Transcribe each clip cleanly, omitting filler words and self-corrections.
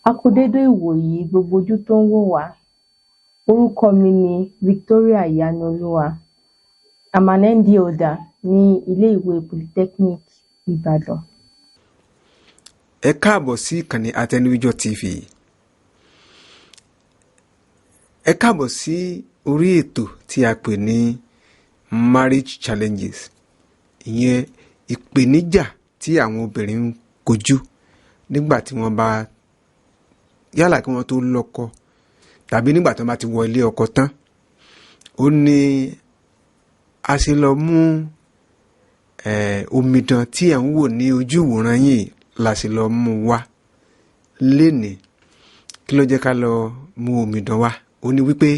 A kú dédé ìwòyí gbogbo ojú tó ń wò wá. Orúkọ mi ni Victoria Ìyanu-Olúwa. I'm an ND holder ní ilé ìwé Polytechnic Ìbàdàn. Ẹ káàbọ̀ sí ìkànnì Atẹnuwíjọ TV. Ẹ káàbọ̀ sí orí ètò tí a pè ní Marriage Challenges, ìyẹn ìpèníjà tí àwọn obìnrin ń kojú nígbà tí wọ́n bá yálà kí wọ́n tó lọ́kọ tàbí nígbà tí wọ́n bá ti wọ ilé ọkọ tán. Ó ní a ṣe lọ mú omidan tí ẹ̀ ń wò ní ojú ìwòran yìí la ṣe lọ mú wá lénìí. Kí ló jẹ́ ká lọ mú omidan wá? Ó ní wípé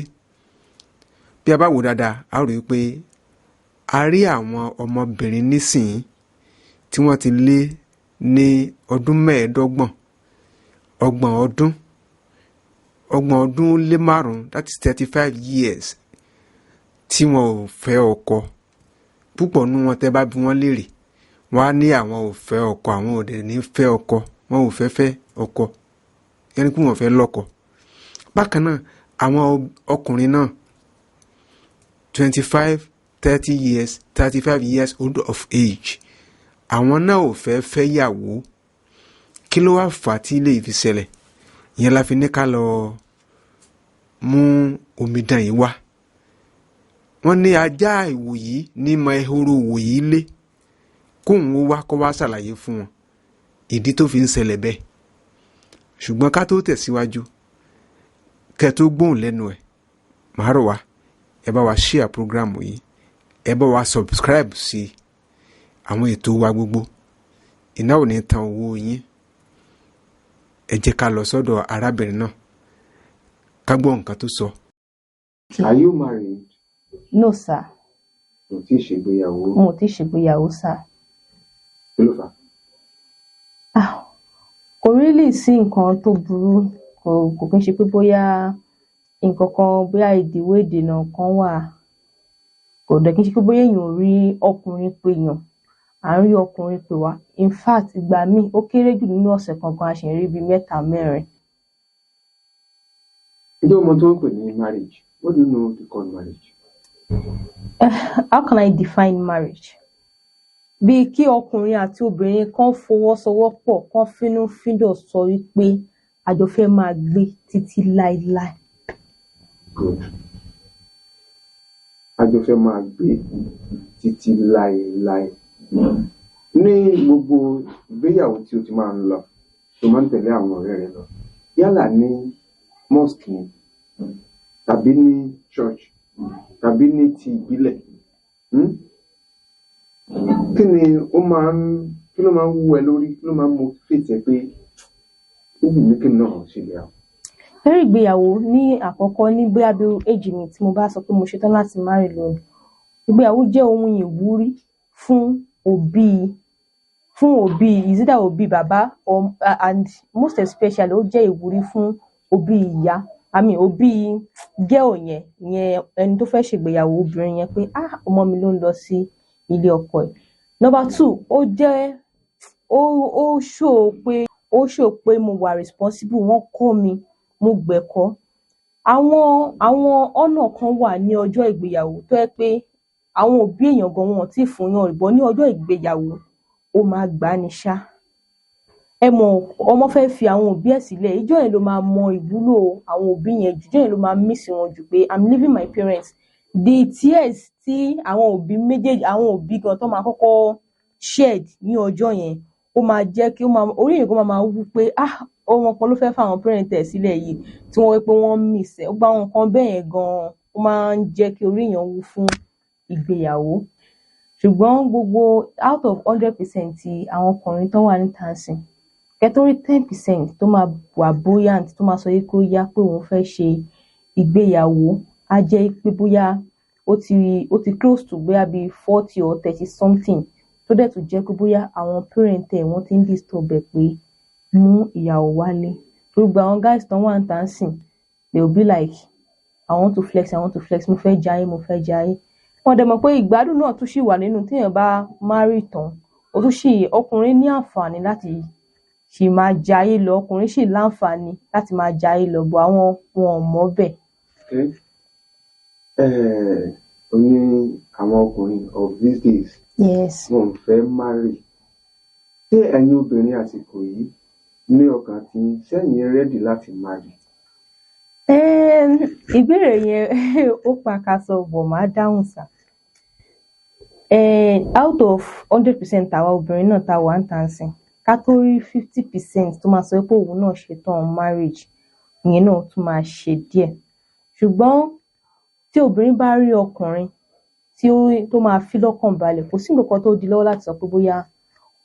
bí a bá wò dáadáa, a ó rí i pé a rí àwọn ọmọbìnrin nísìnyí tí wọ́n ti lé ní ọdún 25, 30 ọdún, 35 ọdún, that is 35 years, tí wọn ò fẹ́ ọkọ. Púpọ̀ nínú wọn, tẹ́ bá bi wọ́n léèrè, wọ́n á ní àwọn ò fẹ́ ọkọ, àwọn ò dẹ̀ ní fẹ́ ọkọ, wọn ò fẹ́ fẹ́ ọkọ, yẹn ni pé wọn ò fẹ́ lọ́kọ. Bákan náà, àwọn ọkùnrin náà, 25, 30 years, 35 years old of age, àwọn náà ò fẹ́ fẹ́ yàwó. Kí ló wá fà á tí ilé yìí fi ṣẹlẹ̀? Ìyẹn la fi ní ká lọ mú omidan yìí wá. Wọ́n ní ajá ìwòyí ní mọ ehoro ìwòyí lé kóun ó wá kó wá ṣàlàyé fún wọn ìdí tó fi ń ṣẹlẹ̀ bẹ́ẹ̀. Ṣùgbọ́n ká tó tẹ̀síwájú, kẹ́ tó gbóhùn lẹ́nu ẹ̀, màá rọ̀ wá, ẹ bá wa share program yìí, ẹ bá wa subscribe sí àwọn ètò wa gbogbo. Iná ò ní tan owó yín. Ẹ jẹ́ ká lọ sọ́dọ̀ arábìnrin náà, ká gbọ́ nǹkan tó sọ. Are you married? No, sir. Kò tí ì ṣègbéyàwó. Mo ò tí ì ṣègbéyàwó, sir. Kí ló fà á? Ah, kò really sí nǹkan tó burú, kò kí n ṣe pé bóyá nǹkan kan, bóyá ìdíwọ́ ìdènà kan wà. Kò dẹ̀ kí n ṣe pé bóyá èèyàn ò rí ọkùnrin pè yàn, à ń rí ọkùnrin pè wá. In fact, ìgbà míì, ó kéré jù nínú ọ̀sẹ̀ kan gan, a ṣì ń rí bíi mẹ́ta, mẹ́rin. Ǹjẹ́ o mọ tí wọ́n ń pè ní marriage? What do you know to call marriage? How can I define marriage? Bíi kí ọkùnrin àti obìnrin kan fọwọ́sowọ́pọ̀, kán fínú-fíndọ̀ sọ wípé a jọ fẹ́ máa gbé títí láéláé. Good. A jọ fẹ́ máa gbé títí láéláé. Ní gbogbo ìgbéyàwó tí o ti máa ń lọ, tó máa ń tẹ̀lé àwọn ọ̀rẹ́ rẹ lọ, yálà ní mosque ni tàbí ní church tàbí ní ti ìbílẹ̀, Kí ni ó máa ń kí ló máa ń wú ẹ lórí? Kí ló máa ń motivate ẹ pé ó wù mí kí n náà ṣègbéyàwó? Lórí ìgbéyàwó, ní àkọ́kọ́, ní bóyá bí age mi tí mo bá sọ pé mo ṣetán láti marry lónìí, ìgbéyàwó jẹ́ ohun ìwúrí fún òbí, is either òbí bàbá or, and most especially, ó jẹ́ ìwúrí fún òbí ìyá, I mean òbí girl yẹn, ìyẹn ẹni tó fẹ́ ṣègbéyàwó obìnrin yẹn, pé ah, ọmọ mi ló ń lọ sí ilé ọkọ ẹ̀. Number two, ó jẹ́ ó show pé mo wà responsible, wọ́n kọ́ mi, mo gbẹ̀kọ́. Àwọn honour kan wà ní ọjọ́ ìgbéyàwó tó jẹ́ pé àwọn òbí èèyàn gan wọn ò tíì fún yàn rí, but ní ọjọ́ ìgbéyàwó, ó máa gbà á ní ṣá. Ẹ mọ̀, ọmọ fẹ́ fi àwọn òbí ẹ̀ sílẹ̀, ijọ́ yẹn ló máa mọ ìwúlò àwọn òbí yẹn jù, ijọ́ yẹn ló máa miss wọn jù pé I'm leaving my parents. The tears tí àwọn òbí méjèèjì, àwọn òbí gan tó máa kọ́kọ́ shed ní ọjọ́ yẹn, ó máa jẹ́ kí ó máa orí èèyàn gan máa máa wú pé ah, ọmọ kan ló fẹ́ fáwọn parent ẹ̀ sílẹ̀ yìí, tí wọ́n wí pé wọ́n miss ẹ̀. Gbogbo àwọn nǹkan bẹ́ẹ̀ yẹn gan, ó máa ń jẹ́ kí orí èèyàn wú fún ìgbéyàwó. Ṣùgbọ́n gbogbo out of 100% ti àwọn ọkùnrin tó wà níta ńsìn, kẹ́ tó rí 10% tó máa wà buoyant, tó máa sọ wípé ó yá, pé òun fẹ́ ṣe ìgbéyàwó, á jẹ́ pé bóyá ó ti close to bóyá bíi 40 or 30 something, tó dẹ̀ tún jẹ́ pé bóyá àwọn parent ẹ̀ wọ́n ti ń disturb ẹ̀ pé mú ìyàwó wálé. Gbogbo àwọn guys tó wà níta ńsìn, they will be like, "I want to flex, I want to flex, mo fẹ́ jayé, mo fẹ́ jayé." Wọ́n dẹ̀ mọ̀ pé ìgbádùn náà tún ṣì wà nínú téèyàn bá marry tán. Ó tún ṣì ọkùnrin ní àǹfààní láti Ṣì máa jayé lọ, ọkùnrin sì láǹfààní láti máa jayé lọ, bọ̀ àwọn wọn ò mọ̀ bẹ́ẹ̀. Okay. Ó ní àwọn ọkùnrin of these days, Yes. wọn ò fẹ́ marry. Ṣé ẹ̀yin obìnrin àsìkò yìí ní ọkàn tí sẹ́yìn ready láti marry? Ìbéèrè yẹn ó pakasọ, bọ̀ máa dáhùn sá. Out of 100% àwa obìnrin náà tá wà ń tà ń sìn, ká tó rí 50% tó máa sọ pé òun náà ṣetán marriage, ìyẹn náà tún máa ṣe díẹ̀. Ṣùgbọ́n tí obìnrin bá rí ọkùnrin tí ó tó máa fi lọ́kàn balẹ̀, kò sí nǹkan kan tó di lọ́wọ́ láti sọ pé bóyá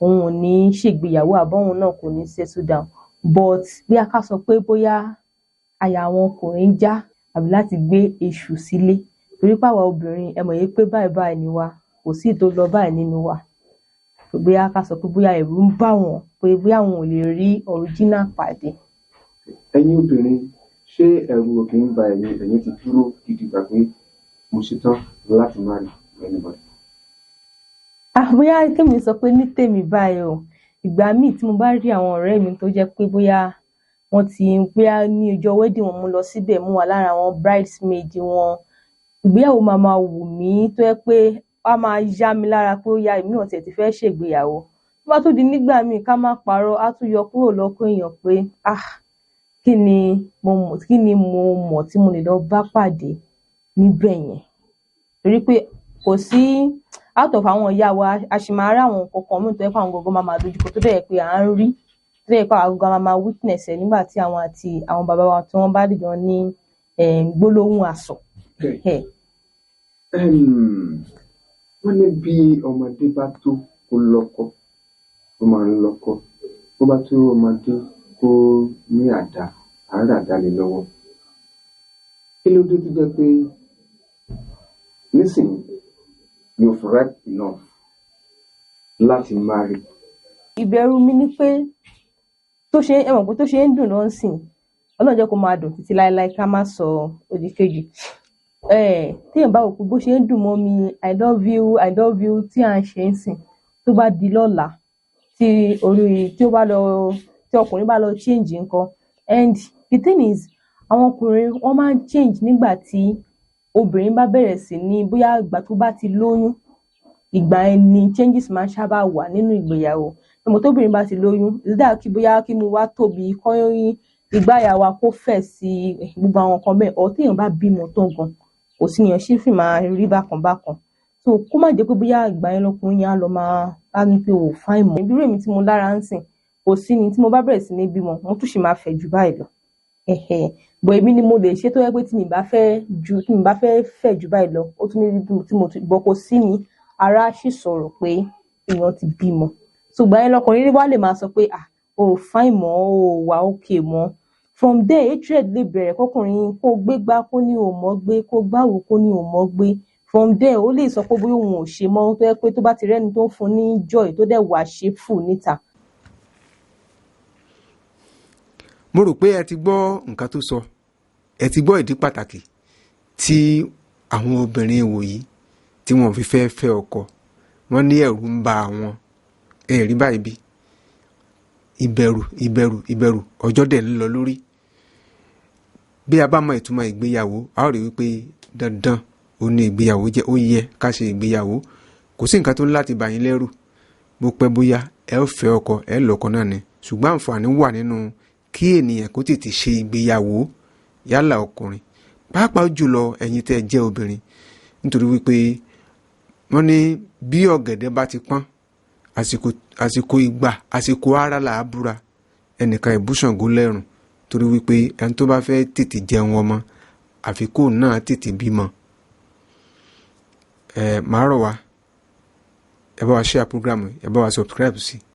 òun ò ní ṣègbéyàwó àbọ̀ òun náà kò ní settle down. But bí a ká sọ pé bóyá àyà àwọn ọkùnrin já àbí láti gbé èṣù sílé, torí pé àwa obìnrin, ẹ mọ̀ yìí pé báyìí báyìí ni wa, kò sí tó lọ báyìí nínú wa. Bóyá ká sọ pé bóyá ẹ̀rù ń bà wọ́n pé bóyá àwọn ò lè rí original pàdé. Ẹ̀yin obìnrin, ṣé ẹ̀rù ò kì í ba ẹ̀yin? Ẹ̀yin ti dúró gidigba pé mo ṣetán láti marry anybody? Ah, bóyá kémi sọ pé ní tèmi báyìí o, ìgbà míì tí mo bá rí àwọn ọ̀rẹ́ mi tó jẹ́ pé bóyá wọ́n ti bóyá ní ọjọ́ wedding wọn, mú lọ síbẹ̀, mú wà lára àwọn bridesmaid wọn, ìgbéyàwó máa máa wù mí, tó jẹ́ pé á máa yá mi lára pé ó yá, èmi náà tiẹ̀ ti fẹ́ ṣègbéyàwó. Tó bá tún di nígbà míì, ká má parọ́, á tún yọ kúrò lọ́kàn èèyàn pé, ah, kí ni mo mọ̀, kí ni mo mọ̀ tí mo lè lọ bá pàdé níbẹ̀ yẹn? Torí pé kò sí out of àwọn ìyá wa, a sì máa rí àwọn nǹkan kan míì tó jẹ́ pé àwọn gangan máa máa dojúkọ, tó dẹ̀ jẹ́ pé à ń rí, tó dẹ̀ jẹ́ pé àwọn gangan máa máa witness ẹ̀ nígbà tí àwọn àti àwọn bàbá wa tí wọ́n bá dìjọ ní gbólóhùn asọ̀. Okay. Wọ́n ní bí ọmọdé bá tó kó lọ́kọ, ó máa ń lọ́kọ. Bó bá tó ọmọdé kó ní àdá, à ń ràdá lé lọ́wọ́. Kí ló dé tó jẹ́ pé nísìnyí you've ripe enough láti marry? Ìbẹ̀rù mi ni pé tó ṣe, ẹ mọ̀ pé tó ṣe ń dùn ló ń sìn, Ọlọ́run jẹ́ kó máa dùn títí láéláé, ká má sọ òdì kejì. Téèyàn bá wò pé bó ṣe ń dùn mọ́ mi, "I love you, I love you" tí à ń ṣe ń sìn, tó bá di lọ́la tí orí tí ó bá lọ, tí ọkùnrin bá lọ change nǹkan. And the thing is, àwọn ọkùnrin wọ́n máa ń change nígbà tí obìnrin bá bẹ̀rẹ̀ sí ní bóyá ìgbà tó bá ti lóyún, ìgbà yẹn ni changes máa ń sábà wà nínú ìgbéyàwó. Ọmọ tóbìnrin bá ti lóyún, ìdá kí bóyá kí mo wá tóbi kọ́yìn, ìgbáyà wa kó fẹ̀ sí, gbogbo àwọn nǹkan bẹ́ẹ̀, ọ̀ téèyàn bá bímọ tán gan, kò sí yẹn ṣé fi máa rí bákan bákan. So kó má jẹ́ pé bóyá ìgbà yẹn lọkùnrin yẹn á lọ máa á ní pé ò fine mọ́. Ìdúró èmi tí mo lára ń sìn, kò sí ni tí mo bá bẹ̀rẹ̀ sí ní bímọ, mo tún sì máa fẹ̀ jù báyìí lọ. Bọ̀ èmi ni mo lè ṣe tó yẹ pé tí mi bá fẹ́ ju, tí mi bá fẹ́ fẹ̀ jù báyìí lọ, ó tún ní tí mo ti bọ̀, kò sí ni ara sì sọ̀rọ̀ pé èèyàn ti bímọ. So ìgbà yẹn lọkùnrin wá lè máa sọ pé, ah, o ò fine mọ́, o ò wà okay mọ́. From there, hatred lè bẹ̀rẹ̀, kọkùnrin kó gbé gbá kó ní ò mọ́ gbé, kó gbáwo kó ní ò mọ́ gbé. From there, ó lè sọ pé bóyá òun ò ṣe mọ́, tó yẹ pé tó bá ti rẹ́ni tó ń fún ní joy, tó dẹ̀ wà shapeful níta. Mo rò pé ẹ ti gbọ́ nǹkan tó sọ, ẹ ti gbọ́ ìdí pàtàkì tí àwọn obìnrin wòyí tí wọ́n fi fẹ́ fẹ́ ọkọ. Wọ́n ní ẹ̀rù ń ba àwọn. Ẹ rí báyìí, bí ìbẹ̀rù, ìbẹ̀rù, ìbẹ̀rù, ọjọ́ dẹ̀ ń lọ lórí. Bí a bá mọ ìtumọ̀ ìgbéyàwó, a ó rí wípé dandan ó ní ìgbéyàwó jẹ́, ó yẹ ká ṣe ìgbéyàwó. Kò sí nǹkan tó ń láti bà yín lẹ́rù. Bó pẹ́ bóyá, ẹ ó fẹ́ ọkọ, ẹ lọ́kọ náà ni. Ṣùgbọ́n àǹfààní wà nínú kí ènìyàn kó tètè ṣe ìgbéyàwó, yálà ọkùnrin, pàápàá jùlọ ẹ̀yin tẹ́ ẹ jẹ́ obìnrin, nítorí wípé wọ́n ní bí ọ̀gẹ̀dẹ̀ bá ti pọ́n, àsìkò, àsìkò ìgbà, àsìkò ara là á búra, ẹnìkan ìbúṣàngó lẹ́rùn, torí wípé ẹni tó bá fẹ́ tètè jẹun ọmọ, àfi kó náà tètè bímọ. Ẹ máa rọ̀ wá, ẹ bá wa share program, ẹ bá wa subscribe sí.